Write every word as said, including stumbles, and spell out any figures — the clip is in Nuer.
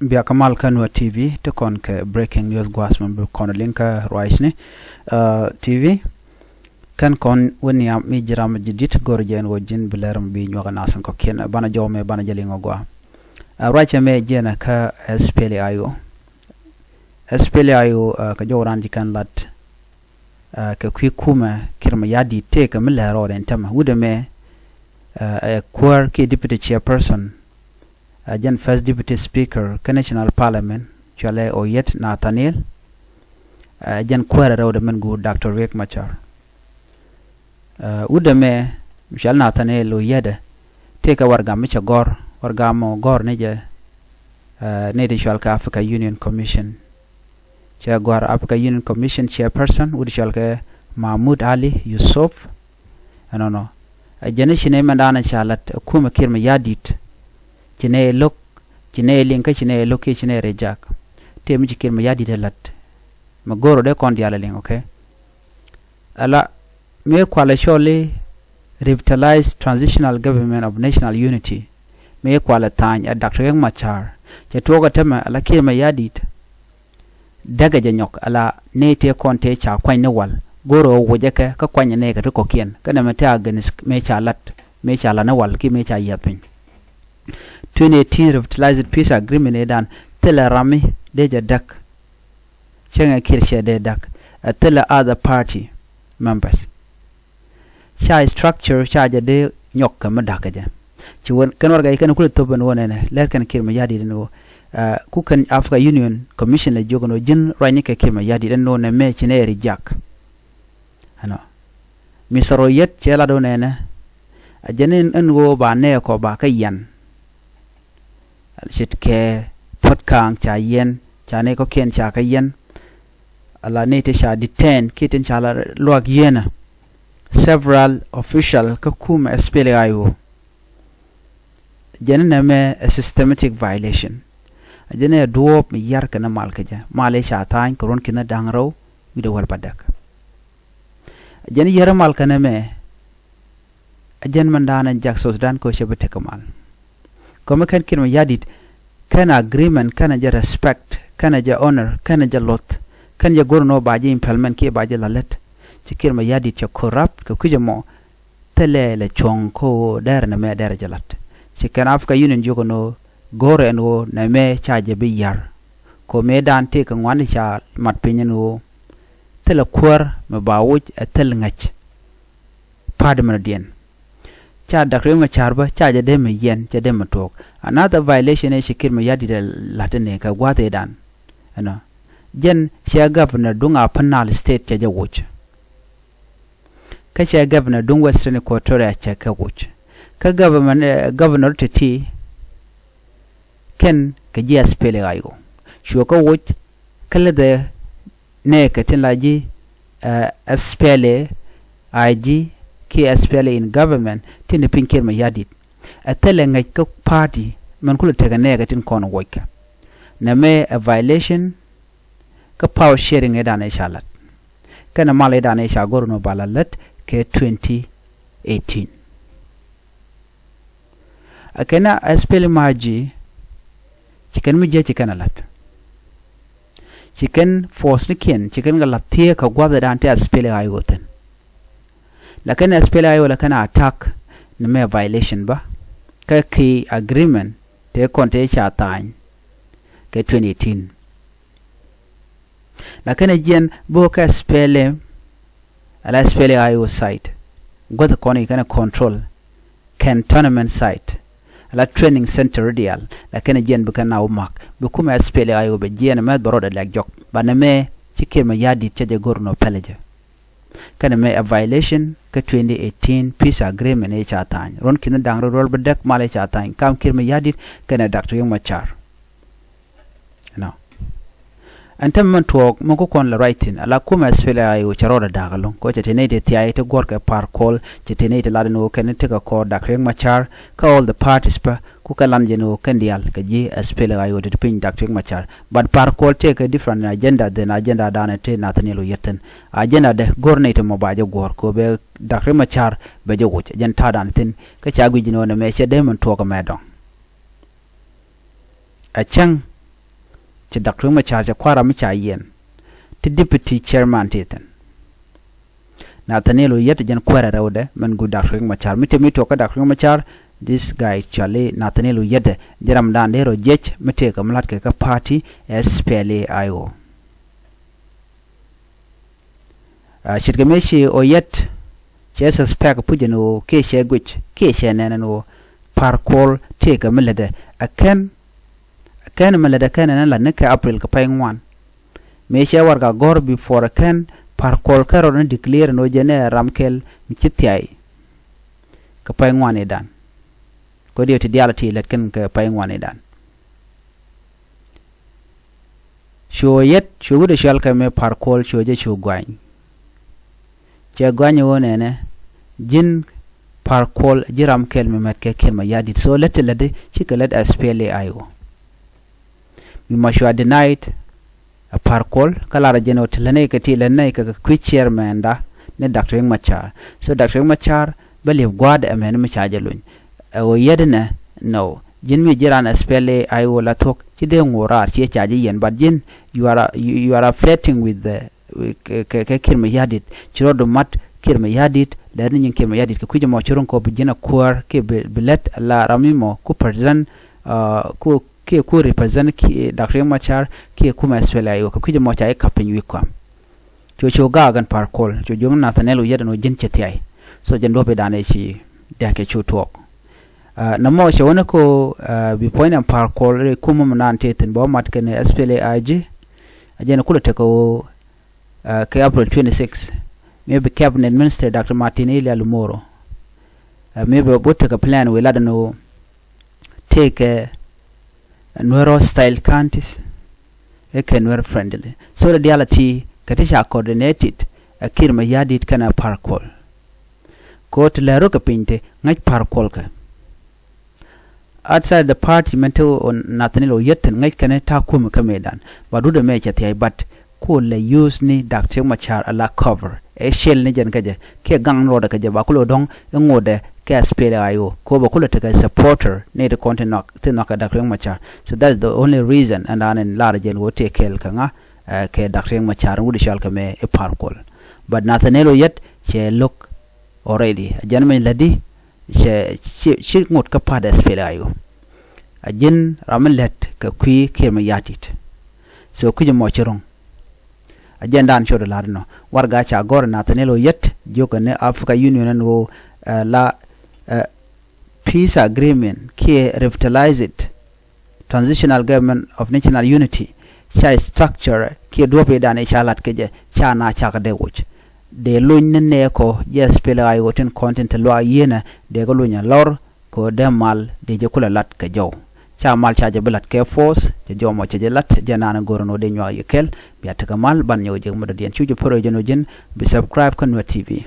Bia kä mal kä Nuer T V ti kɔn kɛ breaking news guas mɛ bi kɔn liŋ kä ruacni. T V kɛn kɔn wä niam mi jiram jidit gor jɛn wä jin bi lɛr mi bi nyuak nasin kɔkiɛn banɛ jɔw mɛ banɛ jɛ liŋ wä gua. Ruacɛ mɛ jɛn kä S P L A I O. S P L A I O kɛ jɔw ran ji kɛn lat kɛ kui̱ kumɛ Kiir Mayardit tëëkɛ mi lɛr rɔɔdɛn tämɛ wudɛ mɛ ɛ kuäär kiɛ deputy chairperson. Ɛ jɛn first deputy speaker kä national parliament cualɛ Oyet Nathaniel. Ɛ jɛn kuäär rɛwdɛ mɛn guur Doctor Riek Machar. Ɛ wudɛ mɛ cual Nathaniel Oyet ɛ tëëkɛ wargam mi cɛ gɔr wargam mɔ gɔr ni jɛ. Ɛ ni ti cual kɛ Africa Union Commission cɛ gɔr Africa Union Commission chairperson wut cual kɛ Mahmud Ali Yusuf. Ɛnɔnɔ ɛ jɛn i̱ ci nɛ mɛn da̱a̱n ca lat ɛ kumɛ Kiir Mayardit. Ci nɛ lo̱k ci nɛ liŋ kä ci nɛ lo̱k kiɛ ci nɛ rejak. Tëë mi ci Kiir Mayardit ɛ lat mɛ go̱o̱r ɔ dee kɔn diaal ɛ liŋ, okay. Ala mëë kualɛ cɔl i̱ Revitalized Transitional Government of National Unity. Mëë kualɛ tha̱a̱ny ɛ Doctor Riek Machar cɛ tuɔɔk ɛ tämɛ ala Kiir Mayardit. Däkɛ jɛ nyɔk ala ni tëë kɔn tëë ca kuany ni wal go̱o̱rɛ wä wocɛ kɛ kä kuany ni kɛ ti kɔkiɛn kä nɛmɛ tëë against mëë ca lat mëë ca lat ni wal ki mëë ca yiath piny. Twenty eighteen Revitalized Peace Agreement ëëdan thilɛ rami dee jɛ däk. Cäŋɛ Kiir cɛ dee däk ɛ thilɛ other party members. Ca structure ca jɛ dee nyɔk kɛ mi da̱k kɛ jɛ. Ci wä kɛn warɛgak kɛn kulɛ thop ɛn ɣöö nɛnɛ lɛr kɛn Kiir Mayardit ɛn ɣöö ku kɛn Africa Union Commission lɛ jiök ɛn ɣöö ji̱n ruacni kɛ Kiir Mayardit ɛn ɣöö nɛmɛ ci nɛ reject. Ɛnɔ Mister Oyet cɛ lat ɣöö nɛnɛ a jɛn ɛn ɣöö ba nɛɛkɔ ba kä yɛn. Ce̱tkɛ puɔ̱t kaaŋ ca yɛn ca nɛy kɔ̱kiɛn ca kä yɛn. Ala nɛy ti ca detain kiɛ tin ca la luak yɛnä several official kä kumɛ S P L A I O. Jɛn nɛmɛ ɛ systematic violation. A jɛn ɛ duɔɔp mi yar kɛn mal kä jɛ mal i̱ ca tha̱a̱ny kɛ ruɔ̱n ki̱n da̱ŋ rɛw wi̱cdɛ wäl ba däk. A jɛn yär mal kɛn ɛmɛ a jɛn mɛn da̱a̱n ɛ jak South Sudan kɛ ɣöö cɛ bi tek kɛ mal. Kɔmɛ kɛn Kiir Mayardit kɛn agreement kɛn jɛ respect kɛn jɛ honor kɛn jɛ loth kɛn jɛ go̱r nɔ ba jɛ implement kiɛ ba jɛ la lät. Ci Kiir Mayardit cɛ corrupt kɛ kui̱c ɛmɔ. Thilɛ lɛ cuɔ̱ŋ kä ɣöö dɛr nɛmɛ dɛr jɛ lat. Ci kɛn Africa Union jiök ɛn ɣöö go̱r ɛn ɣöö nɛmɛ ca jɛ bi yar. Kɛ ɣöö mëëdan tëëkɛ ŋuani ca mat piny ɛn ɣöö thilɛ kuäär mi ba woc ɛ thil ŋäc. Pa̱a̱t mɛnɔdiɛn ca Doctor Riek Machar bä ca jɛ dee mi yɛn cɛ dee mi tuɔɔk. Another violation ëë ci Kiir Mayardit ɛ la̱t ɛn ëë kɛ gua̱a̱th ëëdan. Ɛnɔ jɛn cɛ governor duŋ Upper Nile State cɛ jɛ woc. Kä cɛ governor duŋ Western Equatoria cɛ kɛ woc. Kä government governor ti̱ti̱ kɛn kɛ ji̱ S P L A I O cuɛ kä woc. Kä lätdɛ nɛɛkɛ tin la ji̱ S P L A I G kiɛ S P L A in government tin piny Kiir Mayardit. Ɛ thilɛ ŋäc kä party mɛn kulɛ tekɛ nɛɛkɛ tin kɔn wockɛ. Nɛmɛ ɛ violation kä power sharing ëëdan ëë ca la̱t. Kɛnɛ mal ëëdan ëë ca go̱r nɔ ba la lät kɛ twenty eighteen. A kɛn a S P L M I G ci kɛn mi jiäc ci kɛn a la̱t. Ci kɛn force ni kiɛn ci kɛn kɛ la̱t thiee kɛ gua̱th ëëdan ti S P L A I O thi̱n. Lakin S P L A I O la kɛn a attack ni mɛ violation bä kä ki agreement tëë kɔn tëë ca tha̱a̱ny kɛ twenty eighteen. Lakin a jiɛn bä kɛ S P L M ala S P L A I O site guäth kɔn i̱ kɛn a control kɛn tournament site ala training center diaal. Lakin a jiɛn bi kɛn a wä mak bi kumɛ S P L A I O bɛ jiɛn mɛ dhɔrɔ dɛ lɛk jɔk banɛ mɛ ci Kiir Mayardit cɛ jɛ go̱r nɔ pɛlɛ jɛ. Kɛnɛ mɛ ɛ violation kä twenty eighteen peace agreement ëë ca tha̱a̱ny ruɔ̱n ki̱n da̱ŋ rɛw ruɔl bädäk mal ëë ca tha̱a̱ny kam Kiir Mayardit kɛnɛ Doctor Riek Machar. Ɛnɔ ɛn tɛmɛ mɛn tuɔɔk mɛ ku kɔn lɛ ruac thi̱n ala kumɛ S P L A I O cɛ rɔɔdɛ da̱a̱k ɛlɔ̱ŋ kɛ cɛ te nɛy ti thia̱a̱c ti guɔ̱rkɛ Par Kuol cɛ te nɛy ti lat ɛn ɣöö kɛn tekɛ kɔɔr Doctor Riek Machar kä all the parties pä. Ku kɛ lan jɛn ɣöö kɛn diaal kɛ ji̱ S P L A I O ti piny Doctor Riek Machar. But Par Kuol tëëkɛ different agenda than agenda danɛ ti Nathaniel Oyet thi̱n. Agenda dɛ go̱r nɛy ti mɔ ba jɛ guɔ̱r kɛ ɣöö bɛ Doctor Riek Machar bɛ jɛ woc. Agenda ta̱a̱ danɛ thi̱n kä ca guic jɛn ɣöö nɛmɛ cɛ dee min tuɔɔk ɛmɛ dɔ̱ŋ. A cäŋ cɛ Doctor Riek Machar cɛ kua̱r ram mi ca yiɛn ti deputy chairman ti thi̱n. Nathaniel Oyet jɛn kuäärɛ rɛwdɛ min guut Doctor Riek Machar. Mi te mi tuɔk kä Doctor Riek Machar, this guy cɔali Nathaniel Oyet, ji̱ ramdan dee rɔ jiɛc mi tëëkɛ mi la̱tkɛ kä party S P L A I O. Ce̱tkɛ mëë ci Oyet cɛ suspect puc ɛn ɣöö kiɛ cɛ guic kiɛ cɛ nɛn ɛn ɣöö Par Kuol tëëkɛ mi lätdɛ, ɛ kɛn, ɛ kɛn mi lätdɛ kɛn ɛn ɛ la̱t ni kɛ April kɛ pay ŋuan. Mëë cɛ warɛgak gɔ̱r before ɛ kɛn Par Kuol kɛ rɔɔdɛ ni declare ɛn ɣöö jɛn ɛ ram kɛl mi ci thiay kɛ pay ŋuan i̱dan. Kɛ diɛ ti diaal ti lät kɛn kɛ pay ŋuan i̱dan. Cu Oyet, cu wut ɛ cɔal kɛ mëë Par Kuol, cu jɛ cu guany. Cɛ guany ɣöö nɛnɛ ji̱n Par Kuol ji̱ ram kɛl mi mɛt kɛ Kiir Mayardit. So lät ti lätdi cikɛ lät S P L A I O. Mi ma cua denied ɛ Par Kuol kä lar jɛn ɣöö ti lät nɛy kɛ ti lät nɛy kɛ kɛ kui̱ chairman da ni Doctor Riek Machar. So Doctor Riek Machar bä li̱ep gua̱a̱th ɛmɛn mi ca jɛ luny. Ɛ Oyet nɛ, no. Ji̱n mi ji̱ ran S P L A I O la thuɔ̱k, ci dee ŋo̱o̱r raar, ciɛ ca ji̱ yɛn, but ji̱n, you are, you are flirting with the, kɛ, kɛ, kɛ Kiir Mayardit, ci rɔɔdu mat Kiir Mayardit, lɛr ni nyin Kiir Mayardit, kɛ kui̱c ɛmɔ ci ro̱ŋ kɔ bi ji̱n a kuäär, kiɛ bi, bi lät la ram mi mɔ, ku president, uh, ku, kiɛ ku represent ki, Doctor Riek Machar, kiɛ kumɛ S P L A I O, kɛ kui̱c ɛmɔ ca ji̱ kap piny wi̱i̱ kɔam. Cu cu gaak ɛn Par Kuol, cu juɔ̱ŋ Nathaniel Oyet ɛn ɣöö ji̱n cɛ thiay. So jɛn duɔ̱ɔ̱p i̱dan ëë ci dɛ̈k kɛ cu tuɔɔk. Ah, nɔmɔ cɛ wänɛ ko, ah, bi puɔ̱ny ɛn Par Kuol rɛy kumä mi naan tëë thi̱n bä mat kɛnɛ S P L A I G. A jɛn kulɛ tekɛ ɣöö, ah, kɛ April twenty six. Mëë bi cabinet minister Doctor Martin Elia Lamoro. Ah, mëë bi, bi tekɛ plan wëë lat ɛn ɣöö tëëkɛ Nuer hostile counties, ɛ kɛ Nuer friendly. So the reality kɛ ti ca coordinated ɛ Kiir Mayardit kɛnɛ Par Kuol. Kɛ ɣöö ti lɛ ruk kɛ piny ti ŋäc Par Kuol kɛ. Outside the party mɛn ti ɣöö Nathaniel Oyet thi̱n ŋäc kɛnɛ ta̱a̱ kumɛ kä mëëdan. But wut ɛmɛ cɛ thia̱c, but ku lɛ use ni Doctor Riek Machar ala cover. Ɛ ciɛl ni jɛn kä jɛ kiɛ gaŋ ni rɔɔdɛ kä jɛ ba kulɛ dɔ̱ŋ i̱ ŋotdɛ kɛ S P L A I O. Kɛ ɣöö ba kulɛ tekɛ supporter ni ti kɔn ti nhɔak, ti nhɔakɛ Doctor Riek Machar. So that's the only reason ɛn raan in lar jɛn ɣöö tëë kɛɛl kɛ ŋa, eh, kɛ Doctor Riek Machar wut i̱ cɔal kɛ mɛ i̱ Par Kuol. But Nathaniel Oyet cɛ lo̱k already. A jɛn mɛny lätdi cɛ, ci, ci ŋot kä part S P L A I O. A ji̱n ram mi lät kɛ kui̱ Kiir Mayardit. So kui̱c ɛmɔ ci ro̱ŋ. A jɛn dan cot ɛ la̱t inɔ. Warɛga ca gɔ̱r Nathaniel Oyet jiök kɛ ni Africa Union ɛn ɣöö, eh, la, eh, peace agreement kiɛ revitalized transitional government of national unity ca structure kiɛ duɔ̱ɔ̱p i̱dan i̱ ca la̱t kɛ jɛ ca na cakɛ dee woc. Dee lony ni nɛɛkɔ jɛ S P L A I O tin kɔn tin te luaak yieenä dee kɛ lony a lɔr kɛ ɣöö dee mal dee jɛ kulɛ la̱t kɛ jɔw. Ca mal ca jɛ bi la̱t kɛ force, cɛ jɔw mɔ cɛ jɛ la̱t, jɛ naan go̱r ɛn ɣöö dee nyuak yɛ kɛl. Bia tekɛ mal ban nyɔk jɛ mɛ dɔ̱diɛn. Cu jɛ pär ɣöö jɛn ɣöö ji̱n bi subscribe kä Nuer T V.